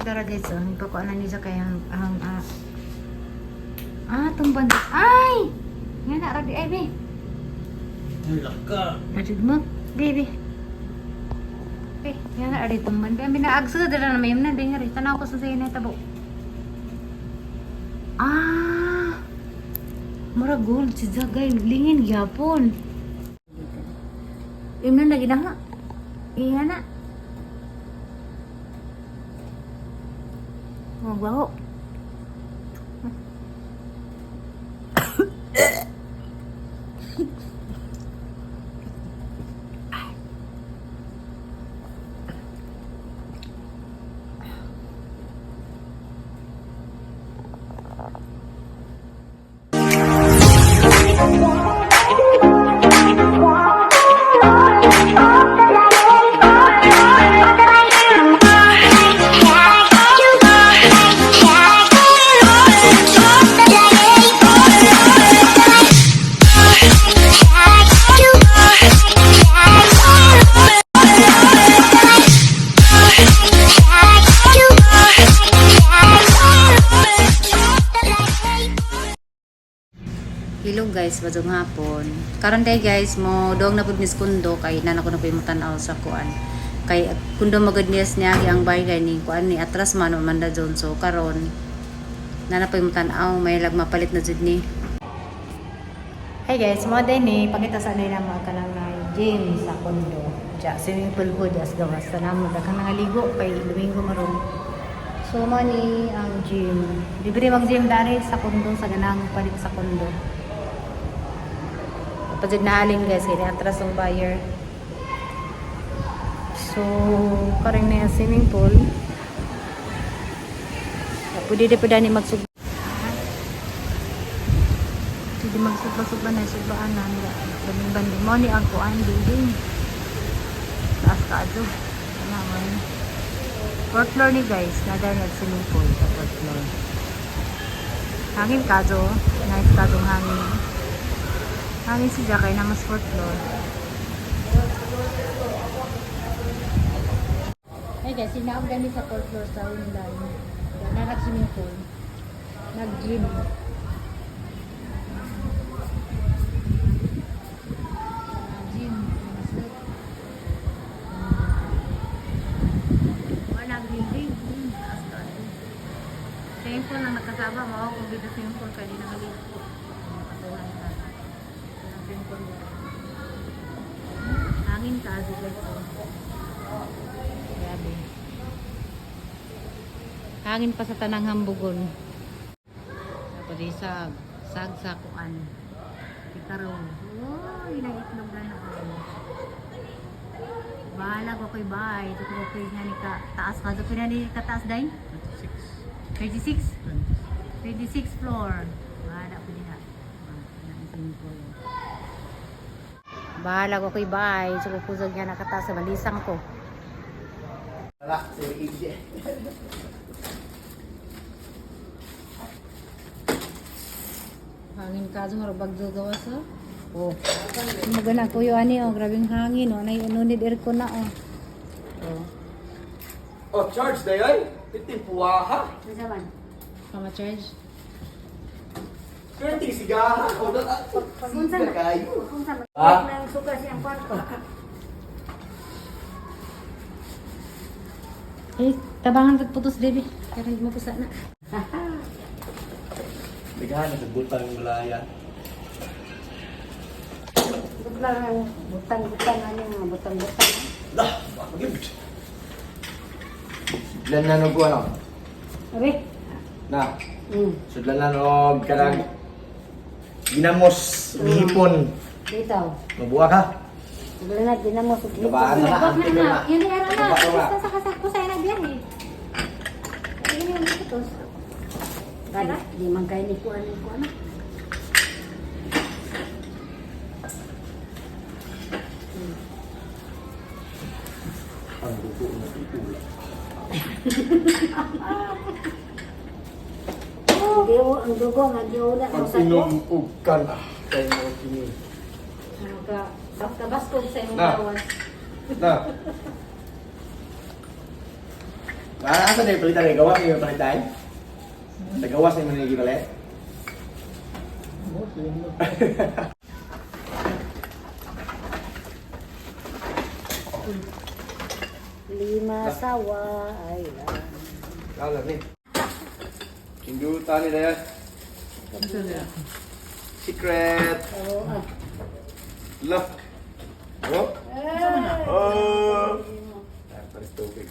Dara guys, oh, ipakuha na niya kay ang tumban. Ay! Nga na, radi ay, be. Ay, laka. Radi mo, baby. Be, nga na, radi tumban. Be, ang binaagsa, dara na may na, be, nga rin. Tanaw ko sa sayo na tabo. Ah! Mura gold si Zagay. Lingin gyapon. Imnan lagi na nga. Iya na. Oh, baho. Hello guys, badong hapon. Karon day guys, mo doong na pud mis kundo kay nana ko na po yung tan-aw sa kuan. Kay kundo magud niyas niya ang bagay ni kuan ni atras man man da zone, so karon nana po yung tan-aw may lag mapalit na jud ni. Hi guys, mo day ni pakita sa nila mga kanang na gym sa kondo. Ja, swimming pool po jas gawas sa namo daghang nangaligo kay Domingo maron. So mo ni ang gym. Libre mag gym dari sa kondo sa ganang palit sa kondo. Kapatid na alin guys, kaya atras ang buyer. So, karang na yung swimming pool. Pwede di pa ni magsugba. Pwede magsugba-sugba na, sugbaan na. Daming bandi mo ni ang kuan building. Taas ka ado. Ano man. Fourth floor ni guys, na dahil nag-swimming pool sa fourth floor. Hangin kazo, nice kazong hangin. Hangin si Jakay na mas fourth floor. Hey guys, sinaog gani sa fourth floor sa Windan. Na nag-swimming pool. Nag-gym. Gym. Wala building. Taas ka. Swimming pool lang nakasama mo. Kung dito swimming pool, kaya di nakaligo. Nakatuhan ka. Swimming pool. Hangin ka, guys. Oh. Grabe. Hangin pa sa tanang hambugon. Tapos di sag, sag sa kuan. Kitaro. Uy, naitlog na na ko. Bahala ko kay bay. Ito ko kay nga ni ka taas ka. Ito ni ka taas day? 36. 36 floor. Bahala ko diha. Simple. Bahala ko kay bay. So kusog niya nakataas sa balisang ko. Wala, si AJ. Hangin ka sa marabag gawas oh. Oh. Magana kuyo ani oh, grabing hangin oh. Nay no need aircon na oh. Oh. Oh, charge na yun. Pitin puwaha. Kama charge. Pwede sigaha. O, Unsa na kayo. Unsa man? Ha? Nang suka siyang kwarto. Eh, tabangan kag putos baby. Kaya hindi mo pusa na. Bighan na butang malaya. Butang butang ani nga butang-butang. Dah, pagibit. Sudlan na nog ano? Abi. Na. Sudlan na nog kanang ginamos gihipon. Dito. Mabuha ka. Wala na ginamos ug Gabaan na, na. ante ka na. Yan na na. Gaba na. Sa sa sa sa na biyahe. Ay, yung putos. Gani, di man kayo ni kuan ni kuan. Ang dugo na tutula. Di ang dugo nga di ula mo sa ko. Pag-inom og kan kay mo kini. Ano ka? Kabaskog sa imong Na. gawas. Na. Asa na yung palitan eh? Gawas na yung palitan? Sa gawas na yung manigibali? Lima sawa ay lang. Kala ni. Kinduta ni Dayan. Secret. Oo, ah. Look. Oh. Oh. Ah, pares tubig.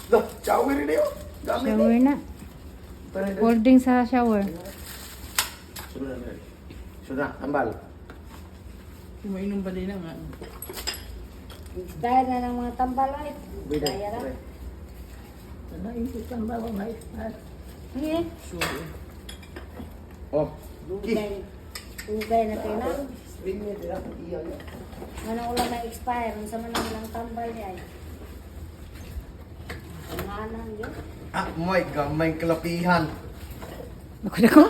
Look, shower rin yun. Gamit eh. Shower na. Tara, tara. Holding sa shower. Sunod na. Sunod na, tambal. Kumainom ba din nga? Expired na ng mga tambal ay. Wait, Kaya ra. wait. Sige. Sure. Oh. Ugay. Ugay na kayo na. Ano wala na expire, unsa man ang ilang tambal niya ay. Manang yun. Ah, may gamay kalapihan. Ako na ko.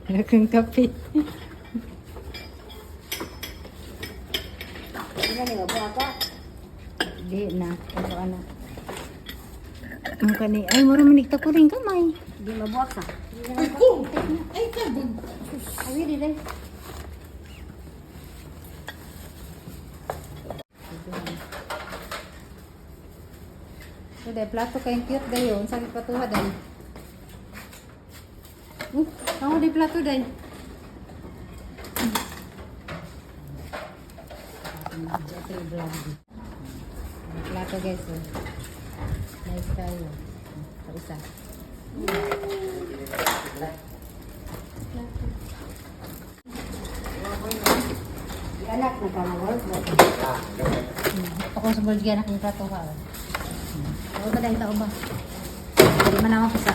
Ano kape. Ano ni mabuha ka? Di na. Ako ana. Ang kani ay mura man ko rin kamay. Di mabuha ka. Ay ko! Ay ka! Ay, di dai. So dai plato kay cute dayon sa patuha dai. Ako di plato dai. Plato guys. Oh. Nice tayo. Ito isa. Di anak na ka work mo. Ako sa bulgya na kong plato ka. Ako ba dahil tao ba? Hindi man ako sa.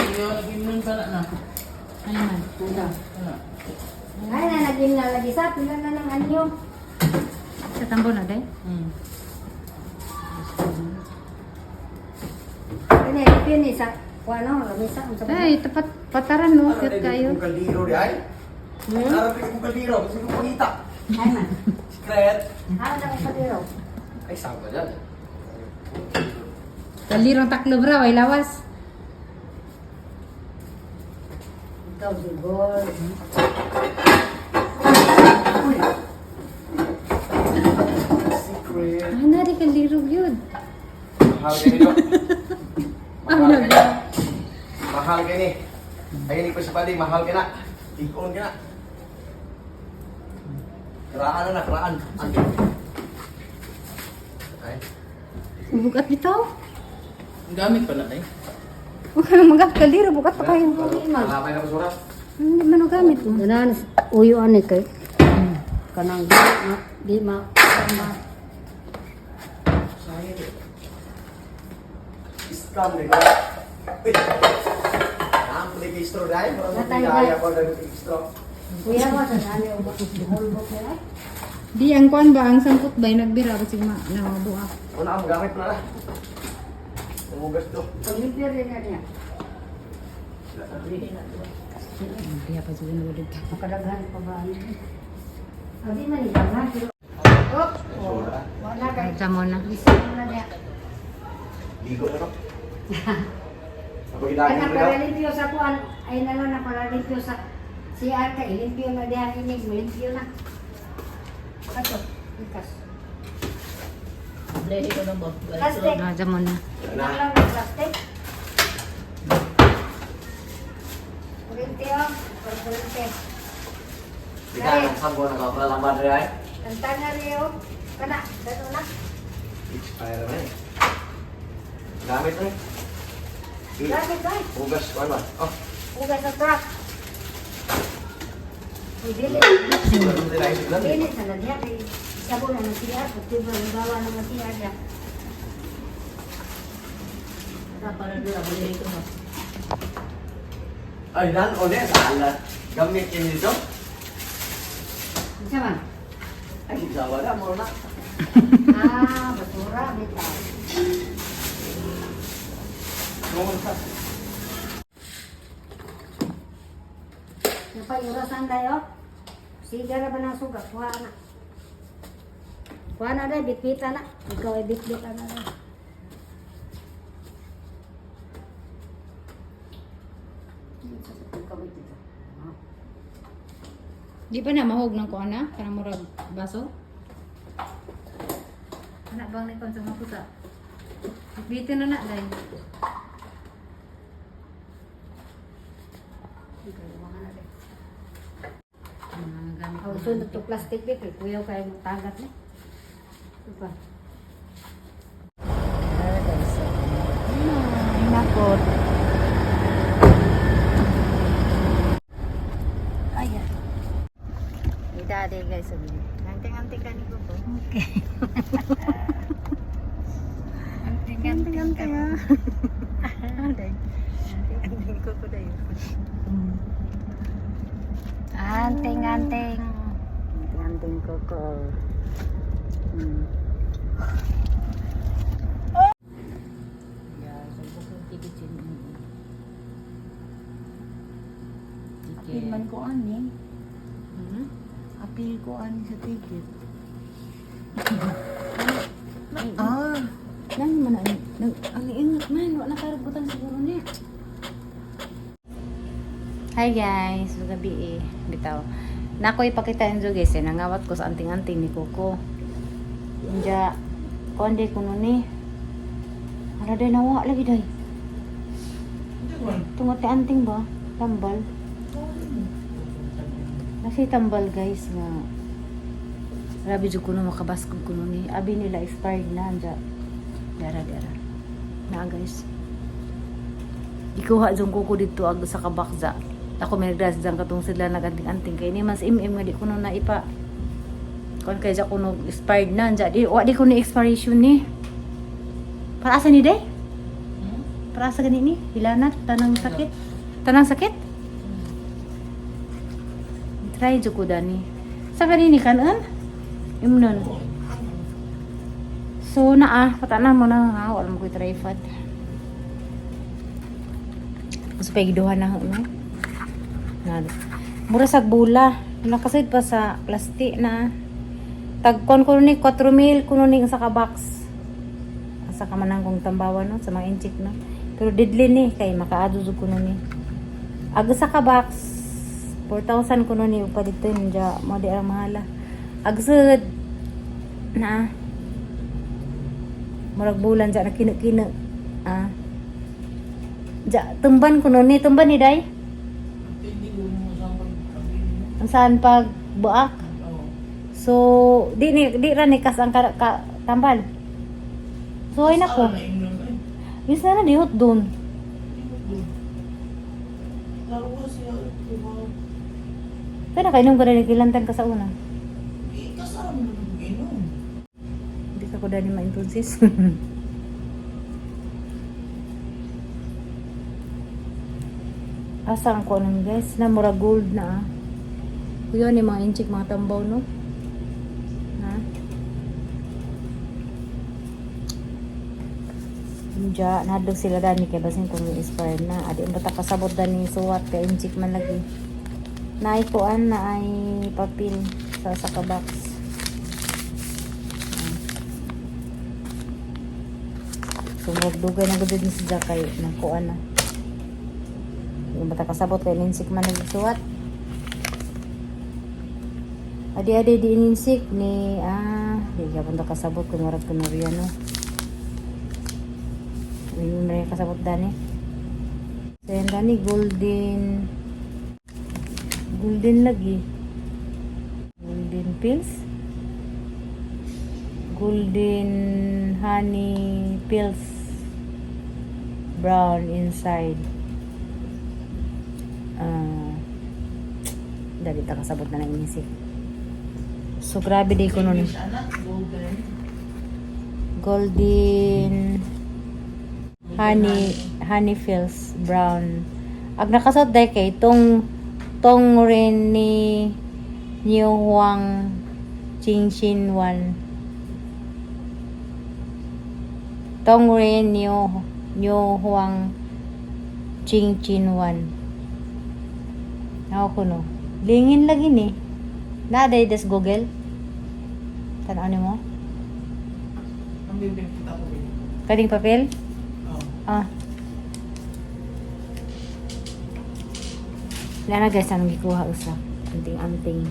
Iyo, nag-inom pala na. Ano man? Ano? Ano? Ay na naging nalagi sa pila na ng anyo. Sa tambo na dahil? Hmm. Ini pini sa kuano, lamisa unsa ba? Ay, tapat pataran no, cute kayo. Kung kaldero di ay. Narapin kong kaldero, kasi kong pangita. Ay man. Secret. Ah, na ko diro. Ay, sama dyan. Kalirong taklo bro, ay lawas. Ikaw si Gold. Secret. Ah, nari kalirong yun. Mahal kayo nito. Mahal kayo. Mahal kayo ni. Ayun ko sa pali, mahal ka na. Ikaw ka na. Karaan na na, karaan. Ay. Bugat bitaw. Ang gamit pala tayo. Huwag kang magkakaliro, bugat pa kayo. Malapay na basura. Hindi man ang gamit mo. Ganan uyo ani kay kanang di ma di ma ma Scam ni ko. Uy. Ang puli kay straw dahil. Natay Marang ba? ko dahil kay straw. Kuya mo sa dani o hulbo ko ay. Di ang kuan ba ang sangkot ba nagbira kasi ma na buak. Una ang gamit pala na. Umugas to. Paglimpyo rin na niya. Diya pa jud na ka. Makadaghan pa ba ano? Ah, di man daghan pero Oh, wala kay Samo na. Bisig na niya. Ligo na to. Ay, Napagidagin mo daw. napalalimpyo sa kuan. Ay na lang napalalimpyo sa CR ka. Ilimpyo na diha inig. Malimpyo na. Ato, ikas. Lehi ko na ba? Plastic. Ah, Samo na. Na lang ng plastic. Kurente oh. Kurente. Bigyan ang sambo na kapala lang ba ay? Kanta na rin oh. Kana, gano'n na. Expire na eh. Gamit na eh. Gamit ay. Hugas, kuan ba? Oh. Ugas sa truck. Uy, dili. Dili sa na diha. Kay Sabon na ng CR. Pati ba ang bawa ng CR niya. Para doon ako lehi ko na. Ay, nan o ne, sala. Gamit kini dito. Unsa man? Ay, sawa na mo na. Ah, basura, bitaw. Nungon sa. Napayurasan tayo. Siga na ba ng suga? Kuha na. Kuha na dai, bitbita na. Ikaw ay bitbita na dai. Di pa na mahog ng kuan na? Kanang murag baso? Anak bang ni sa mga pusa? Bitin na na, day. Mga gamit Ang sunod to plastic di kay kuyaw kay mo tagat ni. Ito pa. Ay, nako. Ay, ah. May daddy guys sabi. Anting-anting ka ni Coco. Okay. Anting-anting ah. Day. Anting Coco day. Anting anting. Anting-anting Coco. Yeah, so ticket. Apil man ko ani. Hmm? Apil ko ani sa ticket. Ah, Nan man ang nag ang ingat man wa na karabutan siguro niya. Hi guys, gabi eh. Bitaw. Nako ipakita inyo guys, eh, nangawat ko sa anting-anting ni Coco. Inja, konde kuno ni. Ara day nawa lagi day. Tungo te anting ba? Tambal. Kasi tambal guys nga. Grabe jud kuno makabaskog kuno ni. Abi nila expired na anja. Dara dara. Na guys. Ikuha jung kuko dito ag sa kabakza. Ako may nagdas dyan katong sila naganting-anting kay ni mas im nga di kuno na ipa. Kon kay ja kuno expired na anja di wa di kuno expiration ni. Para asa ni day? Para asa gani ni? Hilanat tanang sakit. Tanang sakit? Try jud ko dani. Sa kanini kanon? Imnon. So naa, patanan mo na ha, wala mo ko tripod. So pay giduha na ho no. Na. Mura sa bula, nakasid pa sa plastic na. Tagkon ko ni 4,000 kuno ni sa ka box. Asa ka man ang kong tambawan no sa mga inchik no. Pero deadly ni kay makaadto jud kuno ni. Aga sa ka box 4,000 kuno ni pa dito nja mo di ang mahala. Agsud na murag bulan ja na kina-kina. Ah. Ja tumban kuno ni tumban ni day. Hindi ko mo sa pag-apil mo. Ang saan pag buak. Oo. So di ni di ra ni kas ang ka, ka, tambal. So ay nako. Saan na imnon ay? Minsan na dihot doon. Laro ko siya, diba? Kaya nakainom ka na kilantan ka sa una. Eh, kasama mo inom. Hindi ka ko dani ma-entonces. Asa ang kuno guys? Na mura gold na ah. Kuya ni mga inchik mga tambaw no. Ha? Inja, nahadlok sila dani kay basin kung expired na. Adi ang bata kasabot dani suwat kay inchik man lagi. Naay kuan na ay papel sa saka box. So, magdugay na gud ni si Jakay na kuan na. Yung bata kasabot kay ninsik man nagsuwat. Adi-adi di ininsik ni ah di ka punta kasabot kung murag kunuriya no. Uy, may kasabot dani. So yan dani golden golden lagi. Golden pills. Golden honey pills brown inside. Ah, dali ta kasabot na ng inisip. So grabe di ko nun. English, anak, golden. Golden honey honey fills brown. Ag nakasot day kay tong tong rin ni Niu Huang Ching Shin Wan. Tong rin Niu Niu Huang Ching Chin Wan. Ako ko no. Lingin lagi ni. Naday des Google. Tanaw ni mo? Ang bibig kita ko bibig. Kaning papel? Oh. Ah. Wala na guys, anong gikuha usa. Anting-anting.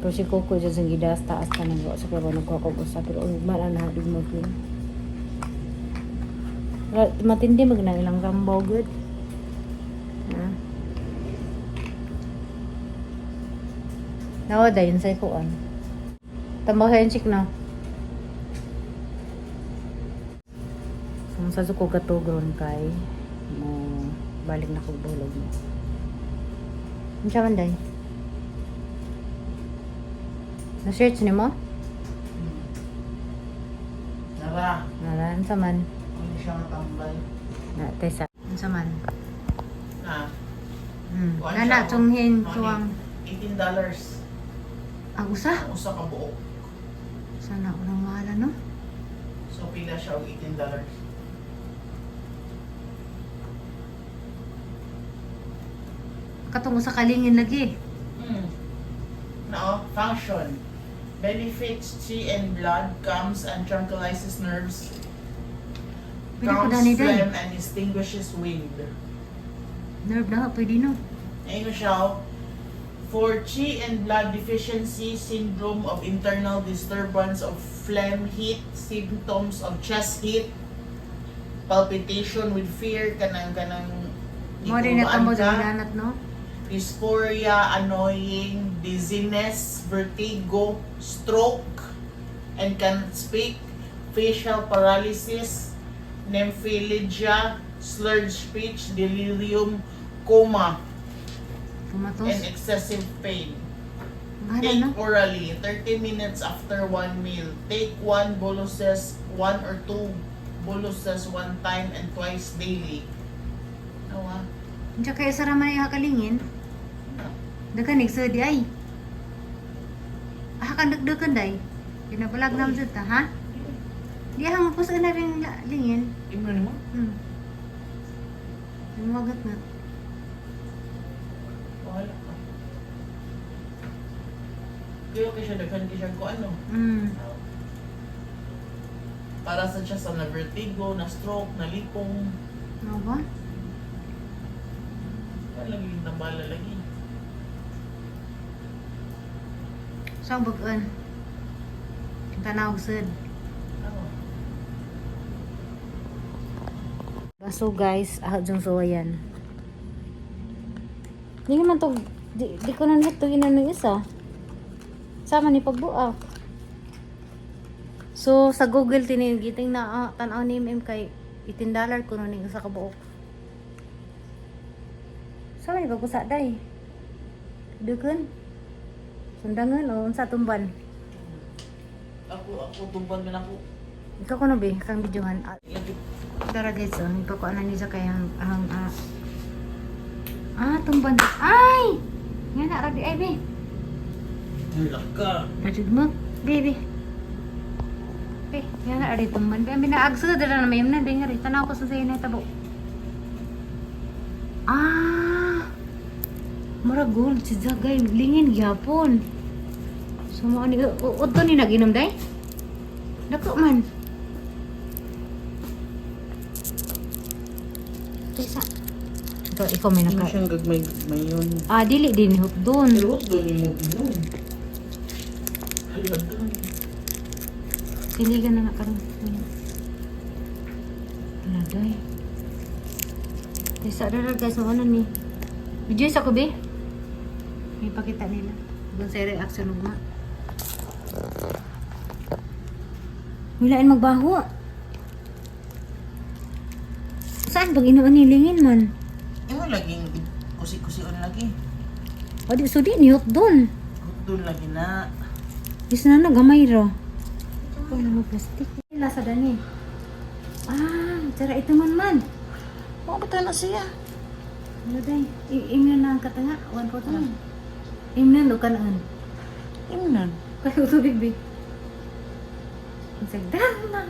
Pero si Coco dyan sa gidas, taas ka nang sa kaya nagkuha ko usa. Pero ang ugma na nahabig mo yun. Matindi mag na ilang rambaw good. Ha? Nawa dayon sa ikuan. Tambaw sa chick na. Kung sa ko gatugron kay mo balik na kog bulog mo. Unsa man day? Na-search ni mo? Nara. Nara, unsa man? Ano siya nga tambal? Na, tesa. Unsa man? Ah. Kuan Nana, siya, oh. chunghin, Mga chuwang. $18. Ang usa? Ang usa ka buok. Sana unang mahala, no? So pila siya og $18. Katong usa kalingin lagi. No, function. Benefits chi and blood, calms and tranquilizes nerves, Pwede ko calms dani day. phlegm and extinguishes wind. Nerve na, pwede no. Ayun siya, oh. For chi and blood deficiency, syndrome of internal disturbance of phlegm heat, symptoms of chest heat, palpitation with fear, kanang kanang Mo rin na gituruan tamo ka. sa gilanat, no? Dysphoria, annoying, dizziness, vertigo, stroke, and can't speak, facial paralysis, nymphalangia, slurred speech, delirium, coma, Pumatos. and excessive pain. Mahala, Take no? orally 30 minutes after one meal. Take one boluses, one or two boluses one time and twice daily. Awa. Unsa kay sa raman ay kalingin? Dagan igsud di ay. Ah, kan dagdagan day. Ginabalag nam jud ta, ha? Di hang pus na ring lingin. Imo nimo? Lumagat na. Wala ka. Kaya kay siya daghan kay siya ko ano. Para sa siya sa na vertigo, na stroke, na lipong. Ano ba? Wala lagi yung tambala lagi. Saan bagaan? Tanaw sud. Awa. Baso guys, ah, dyan suwayan. Di naman to, di ko na ito inano isa. Sama ni pagbuak. So, sa Google tinigiting na tanaw ni MM kay $18 ko ning isa ka buok. Sama ni pagbusa day. Dugon. Sundangan o unsa tumban. Ako, tumban man ako. Ikaw ko na be, kang videohan. Ah, Lagi. Tara guys, oh, ipakuha na niya kay ang tumban. Ay! Nga na radi ay be. Wala ka. Radi mo. Baby. Be, nga na radi tumban. Be, binaagsa dira na mayam na be nga ri. Tanaw ko sa sayo na tabo. Ah! Mura gold si Zagay lingin gyapon. So mo ani udto ni naginom day? Dako man. Tesa. Ikaw may Ano naka. siyang gagmay-gagmay yun? Ah, dili din hook doon. Pero doon yung mo inom. Hala doon. Siligan na na karon. Ano day? Tesa dara guys, mo ano ni? Video sa ko be? May pakita nila. Kung sa reaction ugma. Wilain magbaho. Saan pag inuan ni lingin man? Imo laging kusi-kusion lagi. O di so di ni hook doon. Doon lagi na. Is na na gamay ra. Wala mo plastic. Lasa dani. Ah, tara ito man man. Mo ba na siya? Ano day? Imnon na ang katanga. One po to. Imnon o kanon. Imnon. Kaya tubig bi. Ang sagdama.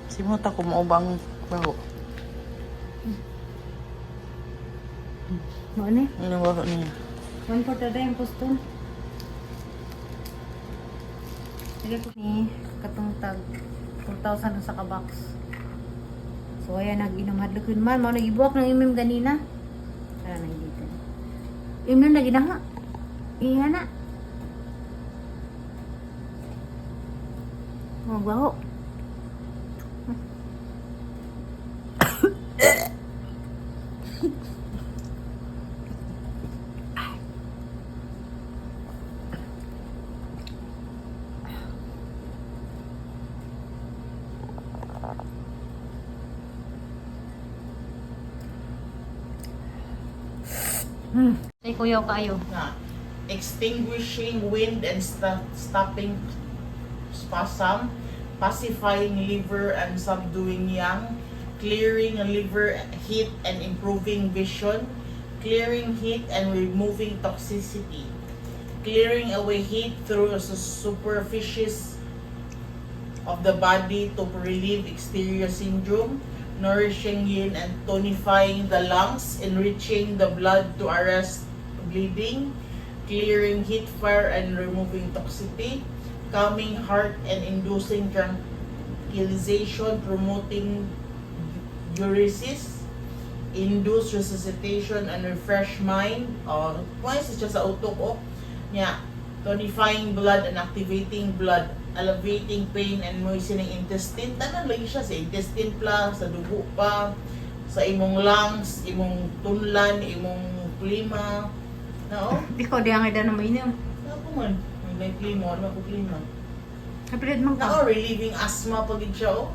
Simuta ko mo bang baho. Mo ano? Ano baho niya? 1/4 na yung poston. Sige ko ni katong tag 2,000 sa ka-box. So ayan, nag-inom hadlok yun man. Mao nag-ibuak ng imim ganina. Tara na dito. Imim na ginaha. Iya na. Oh, baho. Ay, kuya kayo. Na extinguishing wind and stopping spasm, pacifying liver and subduing yang, clearing liver heat and improving vision, clearing heat and removing toxicity, clearing away heat through the superficies of the body to relieve exterior syndrome, nourishing yin and tonifying the lungs, enriching the blood to arrest bleeding, clearing heat fire and removing toxicity, calming heart and inducing tranquilization, promoting diuresis, induce resuscitation and refresh mind. Oh, uh, siya sa utok oh. Nya, tonifying blood and activating blood, alleviating pain and moistening intestine. Tanan lagi siya sa intestine pla, sa dugo pa, sa imong lungs, imong tunlan, imong klima. Na oh, Di ko di ang ida na mainom. ako man. May klima, ano ako klima. Kapilit man Na ka. oh, relieving asthma pag siya oh.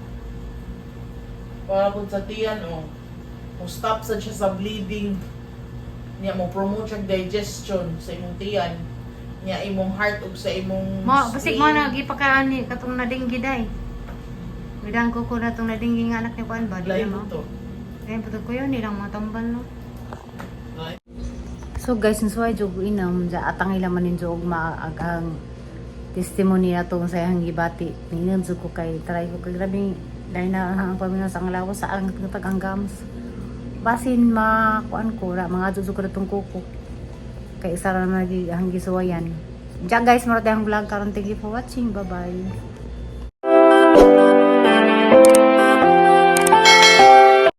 Para kung sa tiyan oh. Mo stop sa siya sa bleeding. Niya mo promote siya digestion sa imong tiyan. Niya imong heart ug sa imong Mo, basig mo spleen. na gipakaan ni katong nadinggi day. Widang ko ko na tong nadinggi nga anak ni kuan ba di Lain na mo. to. Kaya putol ko yun nilang mga tambal no. Lain. So guys, nsuway jog inam ja atang ila man ninjo og maagang testimony atong sa iyang gibati. Ningon jud ko kay try ko kay grabe dahil na ang paminaw sa ang lawas sa ang tag ang gams. Basin ma kuan ko ra mga jud ko tong kuko. Kay isa ra naman ang gisuwayan. Diyan guys, maro tayong vlog karon. Thank you for watching. Bye bye.